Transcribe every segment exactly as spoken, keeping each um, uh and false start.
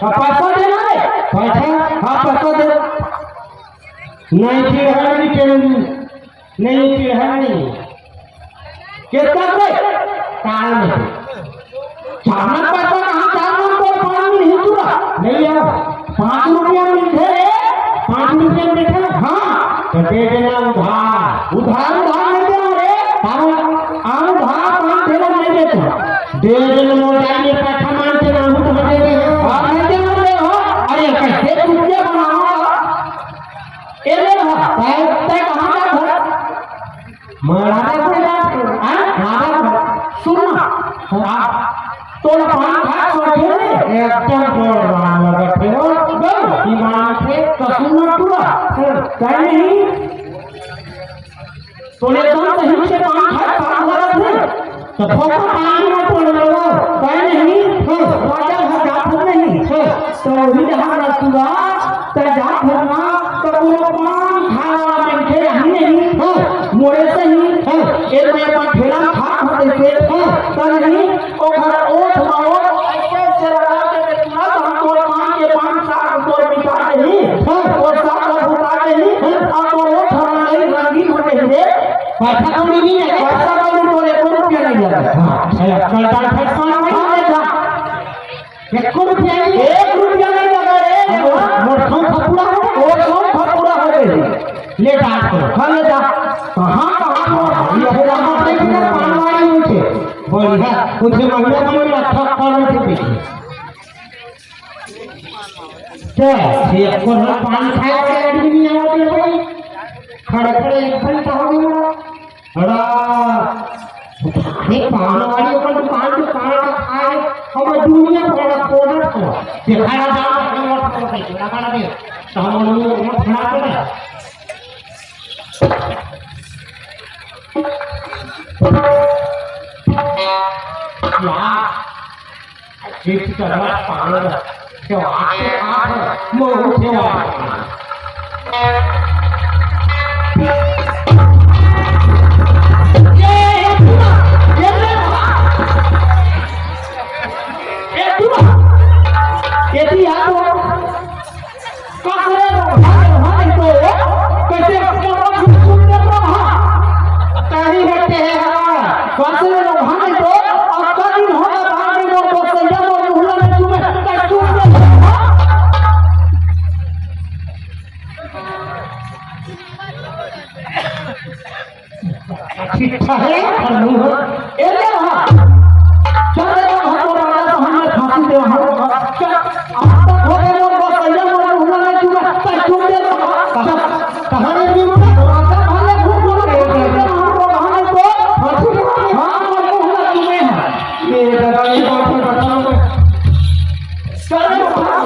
हाँ, पैसा देना रे। पैसा? हाँ, पैसा दे। नहीं, चिढ़ा नहीं, टेढ़ा नहीं। नहीं, चिढ़ा नहीं। कितना रे? चार में। चार में पैसा कहाँ? चार में तो पानी नहीं पूरा। नहीं यार, पाँच रुपया मिलते रे। पाँच रुपया में बैठे? हाँ। तो दे देना उधार। उधार, उधार नहीं देना रे। हाँ, हाँ, उधार पान देना नहीं देते। दे देना, मोटाई में पैसा मांगते ना, हम तो दे दे। हाँ, नहीं देना रे, हाँ। अरे, कैसे रुपया बनाओ? ए रे, हाँ, तै, तै कहाँ जात है? मैं राधा को जात हूँ। हाँ? राधा को। सुन ना, हाँ। तोला पान खाए शौक हे? एकदम जोरदार लगत हे। एकदम। ईमान से। तो सुन ना तू। हाँ। कहीं नहीं। तोला एकदम सही से पान खाए, पान लगत हे। तो फोकट पान में तो लगो। कहीं नहीं। हाँ। राजा घर जात नहीं। हाँ। तो वही जहाँ रस्तुआ, त जात हन ना, त कोनो पान खाए वाला मनखे रही नहीं। हाँ। मोरे सही। हाँ। ए मैं अपन ठेला खा खा देते। हाँ। त नहीं, ओकर ओठ म ओठ ऐसे ऐसे लगा के मैं तुरंत हम तोर पान के पान साग तोर मिटा देही। हाँ। तोर साग ला भुता देही। हाँ। अब तोर ओठ हमारा नहीं रंगीन हो गई रे। पैसा कौड़ी नहीं है। पैसा कौड़ी तोर एको रुपया नहीं लगा। हाँ। अच्छा, कल डाल फैसला नहीं। हाँ, बेटा। एको रुपया नहीं, एक रुपया नहीं लगा रे। मोर, मोर सौंफ पूरा हो, मोर सौंफ पूरा हो गए। ले जा तो। हाँ, ले जा। कहाँ, कहाँ मोर, ये पूरा हो गए, बिना पानवारी उठे। बोल, हाँ, उठे महिला को मिला, थक कर उठे पीछे। क्या? ये एको पान खाए वाले आदमी नहीं आवा दे भाई। खड़े खड़े एक घंटा हो गया। अरे, अरे, पान वाली अपन दुकान के पान खाए, हम दुनिया भर का कोना को। देखा ना, दाम अपने मत करो, भाई, थोड़ा बड़ा दे। तो हम लोग मत खड़ा करें। क्या? चित्त करत पान, सेवा के आठ, मोह सेवा। ये, ये पूरा, ये पूरा, ये पूरा, ये पूरा। कसरे लोहा, लोहा नहीं तो, कैसे करब सुंदर लोहा? तारी बटे है हरा। कसरे लोहा नहीं तो, अब का दिन होगा बाहर में मोर को सैया मोर मुहला में तुम्हें, कैसे सुंदर लोहा? ठीक है, और मुंह, ए रे रहा। चल रे रहा, तो राजा तो हमें फांसी दे रहा होगा। चल, अब तक हो गए वो बस, ये वो हुआ नहीं चुका, तब चुप दे रहा। कहाँ, कहाँ रे भी वो? राजा भाले भूत बोल रहे हैं, हम लोग कहाँ है तो? फांसी दे रहा है। हाँ, वो हुआ तुम्हें है। ये जगह ये बात है, बताओ मैं। चल रे रहा।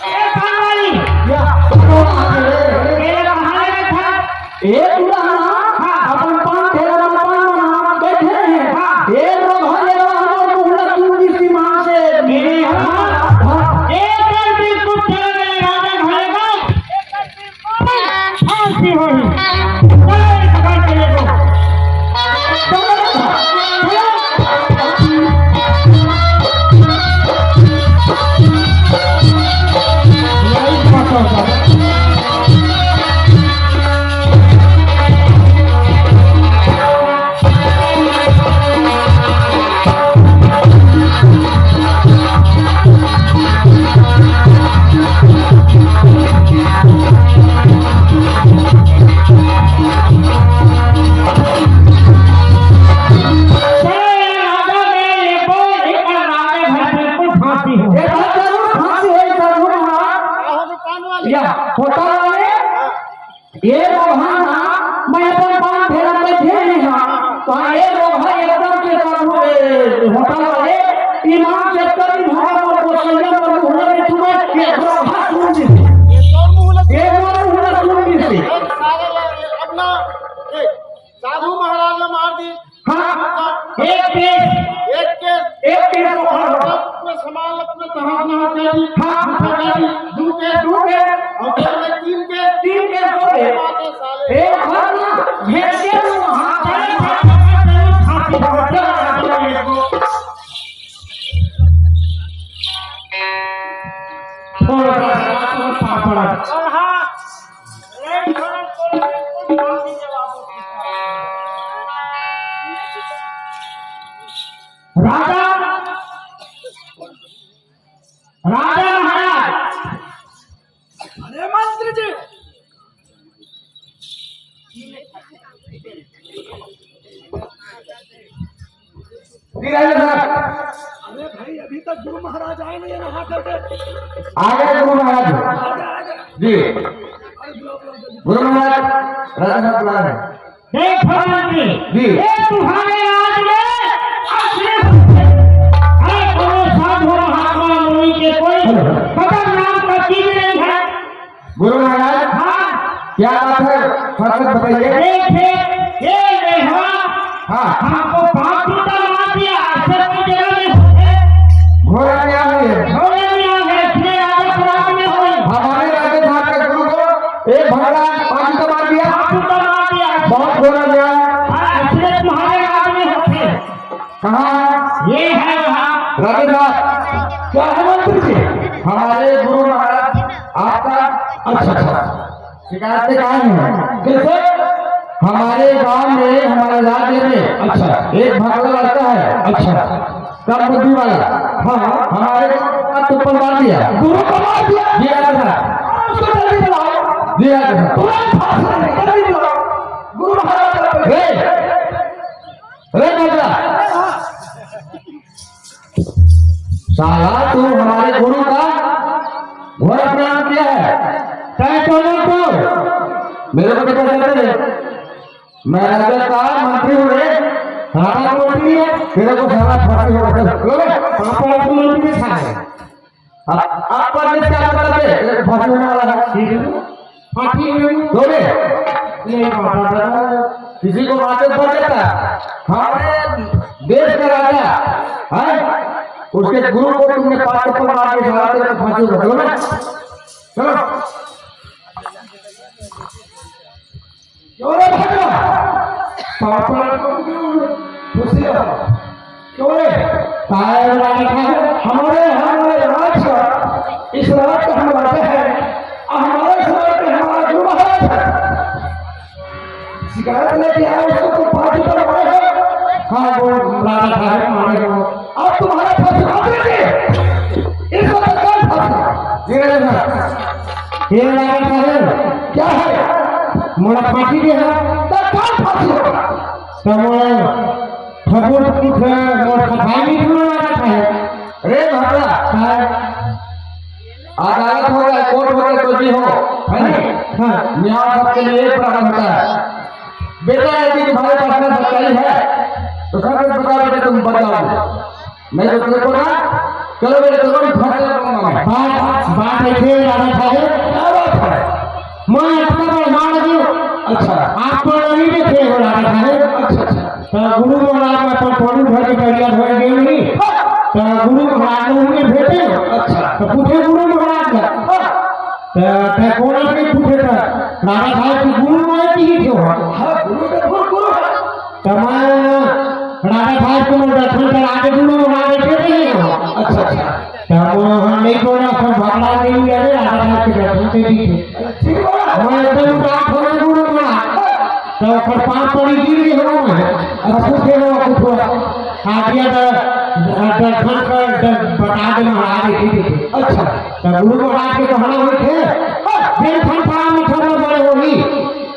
ए, पान वाली। या, ये कहाँ लगा था? ए, पूरा ना, हाँ। अपन पान ठेला में पान बना, बैठे हैं। हाँ। ए, रो भले रो, हमर मुहला तू इसी माँ से। मेरे हाँ। हाँ। ए, कर बिल्कुल चले गए राजा भले का। फांसी होई। चलो, इस बार चले को। फांसी हो। ये बात जरूर फांसी होई, जरूर महाराज। या, होटल वाले, ए रोहा ना, मैं अपन पान ठेला पे झेल लिहा। तो ए रोहा एकदम से करू, ए, होटल वाले, ईमान से करी, हमारा मोर को संयम और मुहूर्त में तुम्हें ये रोहा सुन ली। ये मोर मुहूर्त सुन ली। सारे लोग अपना, ए, साधु महाराज ने मार दी। हाँ, एक केस। एक केस। एक केस तो हाँ। अपने सामान अपने तहस नहस कर दी। हाँ। उठा कर दी। दो केस। दो केस। और घर में तीन केस। तीन केस हो गए। बात है साले। एक घर ना, भेज के वो वहाँ चले। फांसी बहुत ज्यादा। राजा महाराज। अरे मंत्री जी। जी राजा साहब। अरे भाई, अभी तक गुरु महाराज आए नहीं है, नहा करके। आ गए गुरु महाराज। आ गए, आ गए। जी। अरे बुलाओ, बुलाओ, जल्दी। गुरु महाराज, राजा साहब बुला रहे हैं। देख भगवान जी, जी। ये तुम्हारे राज में असली, अरे कौन साधु महात्मा मुनि के कोई हेलो। खतरनाक का चीज नहीं है। गुरु महाराज, हाँ। क्या बात है? फट से बताइए। देखे, ये देखा, हाँ। हमको पाँच टूटा मार दिया, ऐसे कोई जगह नहीं होते। घोर अन्याय है। घोर अन्याय है, इसलिए राजा प्रयाग में हो। हमारे राजा साहब के गुरु को एक भगवान पाँच टूटा मार दिया। पाँच टूटा मार दिया। बहुत घोर अन्याय। हाँ, इसलिए तुम्हारे राज में होते। कहाँ? ये है वहाँ। राजा साहब, क्या है मंत्री जी? हमारे गुरु महाराज आपका, अच्छा, अच्छा। शिकायत से कहा नहीं है। कैसे? हमारे गांव में, हमारे राज्य में, अच्छा। एक भगला लड़का है। अच्छा। कम बुद्धि वाला। हाँ। हमारे गुरु का चप्पल मार दिया। गुरु को मार दिया? जी हाँ, सर। उसको जल्दी बुलाओ। जी हाँ, सर। तुरंत फांसी लगे, जल्दी बुलाओ। गुरु महाराज का रे, रे बेटा, साला तू हमारे गुरु का घोर अपमान किया है। तय कौन है तू? मेरे को तो पहचानते नहीं। मैं राजा का मंत्री हूँ रे। राजा का मंत्री है? तेरे को साला फांसी होगा। चल, चल बे। पापा का मंत्री था है। आप, आप पर क्या करते? फांसी होने वाला है। ठीक है। हाँ, ठीक है। दो बे। नहीं, बाबा, किसी को मारते तो बच जाता। हमारे देश का राजा है, उसके गुरु को तुमने पाँच चप्पल मार के, साला तेरे को फांसी होगा। चलो ना, चलो। क्यों रे भगला? पापा को क्यों खुशी हो? क्यों रे? काहे बुला रखा है? हमारे, हमारे राज का, इस राज का हम राजा है। हमारे इस राज में हमारा गुरु महाराज है। शिकायत लेके आए, उसको तुम फांसी पर मारे हो। हाँ, वो राजा साहब मारे हो। अब तुम्हारा फंसी बात नहीं। इसको तत्काल फांसी। ये राजा साहब। ये राजा साहब। क्या है? मोला फांसी दे है। तत्काल फांसी होगा। तो मोला ठगुर कुछ मोर सफाई नहीं सुनने वाला था। रे भगला। हाँ। अदालत हो या कोर्ट हो या कोई भी हो, है ना? हाँ। न्याय सबके लिए एक बराबर होता है। बेटा, यदि तुम्हारे पास में सच्चाई है, तो सब कुछ बता बेटा, तुम बच जाओगे। नहीं तो तेरे को ना, चलो बेटा, तुम फंस जाऊंगा मैं। बात, बात ऐसे ही राजा साहब। क्या बात है? मैं इतना बड़ा मार दूं। अच्छा। आप तो नहीं देखे हो राजा साहब। अच्छा, अच्छा। तो गुरु महाराज अपन पौड़ी भर के बढ़िया भर गए नहीं। तो गुरु महाराज ने उन्हें भेजे। अच्छा। तो पूछे गुरु महाराज ने। तो तै कौन आदमी पूछे था? राजा साहब के गुरु महाराज की ही थे। हाँ, गुरु के गुरु, गुरु। तो मैं राजा साहब को मैं दर्शन करा के गुरु महाराज के भेजे हो। अच्छा, अच्छा। तो वहाँ नहीं बोला, सब भगवान नहीं गए, राजा साहब के दर्शन से भी थे। ठीक बोला। मैं एकदम उदास हो गया, गुरु महाराज। तो ओकर पाँव पड़ी गिर गए हो, मैं अब पूछे हो कुछ हो। आज्ञा द-, दर्शन कर, द-, बता दे महाराज, ठीक है। अच्छा। तो गुरु महाराज के कहना हुई थे, "दिन खन खा में खबर बड़े होगी,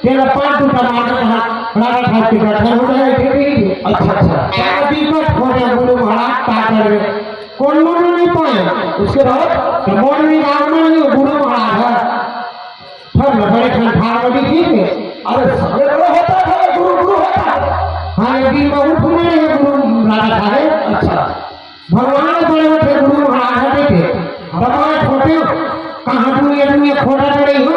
तेरा पाँच टूटा मार के कहा, राजा साहब के दर्शन हो जाए, ठीक है।" अच्छा, अच्छा। क्या दिक्कत हो गया गुरु महाराज, का कर रहे? कोनो नहीं पाए। उसके बाद? तो मोर भी गाँव में नहीं, गुरु महाराज है। सब बड़े संसार में भी ठीक है। अरे, सबके बड़ा होता था, गुरु, गुरु होता था। हाँ, एक दिन में उठ नहीं है गुरु महाराज है। अच्छा। भगवान बड़े होते गुरु महाराज है, देखे। भगवान छोटे हो, कहाँ दुनिया, दुनिया खोटा चढ़े हो,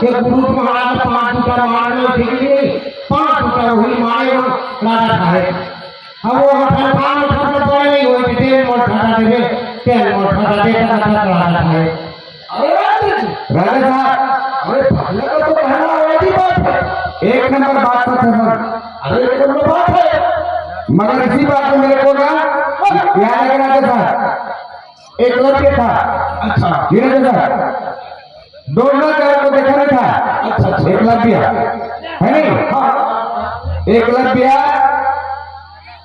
ये गुरु महाराज पाँच टूटा मारने के लिए, पाँच टूटा वही मारे हो, राजा साहेब। अब वो हम ठंडा में ठंडा पड़े नहीं हुए कि तेल मोर ठंडा देवे, तेल मोर ठंडा दे, ठंडा ठंडा रहा है। अरे राजा जी। राजा साहब। अरे भैया का तो कहना आवाज ही बात है। एक नंबर बात सच है सर। अरे एक नंबर बात है। मगर इसी बात में मेरे को ना याद है राजा साहब, एकलव्य था। अच्छा। धीरज साहब। द्रोणाचार्य को देखा नहीं था? अच्छा, अच्छा। एकलव्य, है नहीं? हाँ। एकलव्य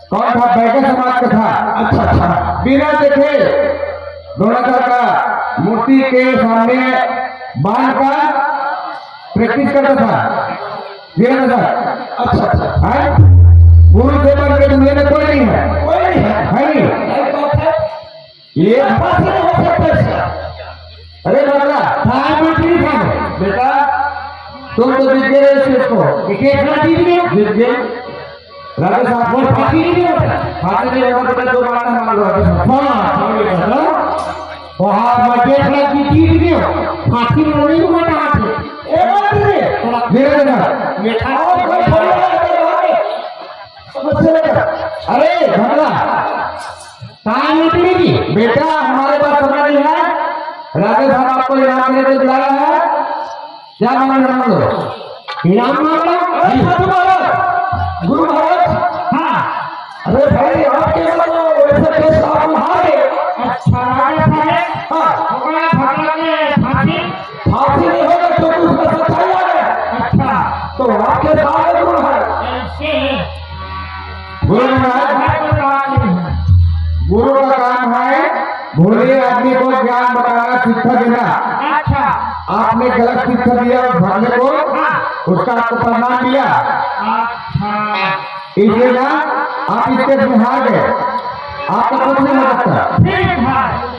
कौन था? बैगा समाज का था। अच्छा, अच्छा। बिना देखे द्रोणाचार्य का मूर्ति के सामने बांध का प्रैक्टिस करता था। वीरेंद्र सर, अच्छा, अच्छा। हाँ? गुरु से बढ़ के दुनिया में कोई नहीं है। कोई नहीं है। है नहीं? ये बात नहीं हो सकता है। अरे भगला, time में ठीक है। बेटा, तुम तो जीत गए इस चीज को। ये कैसे जीत गए? जीत गए। राजेश साहब, वो फांसी नहीं होता। फांसी नहीं होता, बेटा, दो बार मार लो, राजेश साहब। हाँ, हाँ, ये बात। वहाँ मजेश राज जी जीत गए। फांसी में नहीं हुआ था हाथ में। ए, बात रे। वीरेंद्र सर। ये खाओ, कोई थोड़ी बात है, बात है। समझ से लेकर। अरे, भगला। कहाँ है इतनी की? बेटा, हमारे पास समय नहीं है। राजेश साहब आपको इनाम देने के लिए बुलाया है। क्या मांग रहे हैं हम लोग? इनाम मांग रहे हैं? अरे साधु महाराज, गुरु महाराज। हाँ। अरे भाई, आपके मतलब वैसे केस आप हार गए। अच्छा, राजेश साहब। हाँ। हमारा भगला के फांसी। फांसी नहीं होगा क्योंकि उसमें सच्चाई आ गया। अच्छा। तो आपके साथ गुरु है। ऐसे। गुरु महाराज, गुरु का काम है भोले आदमी को ज्ञान बताना, शिक्षा देना। अच्छा। आपने गलत शिक्षा दिया उस भगले को, हाँ। उसका आपको परिणाम मिला। अच्छा। इसलिए ना, आप इसके में हार गए, आपका कुछ नहीं हो सकता। ठीक है।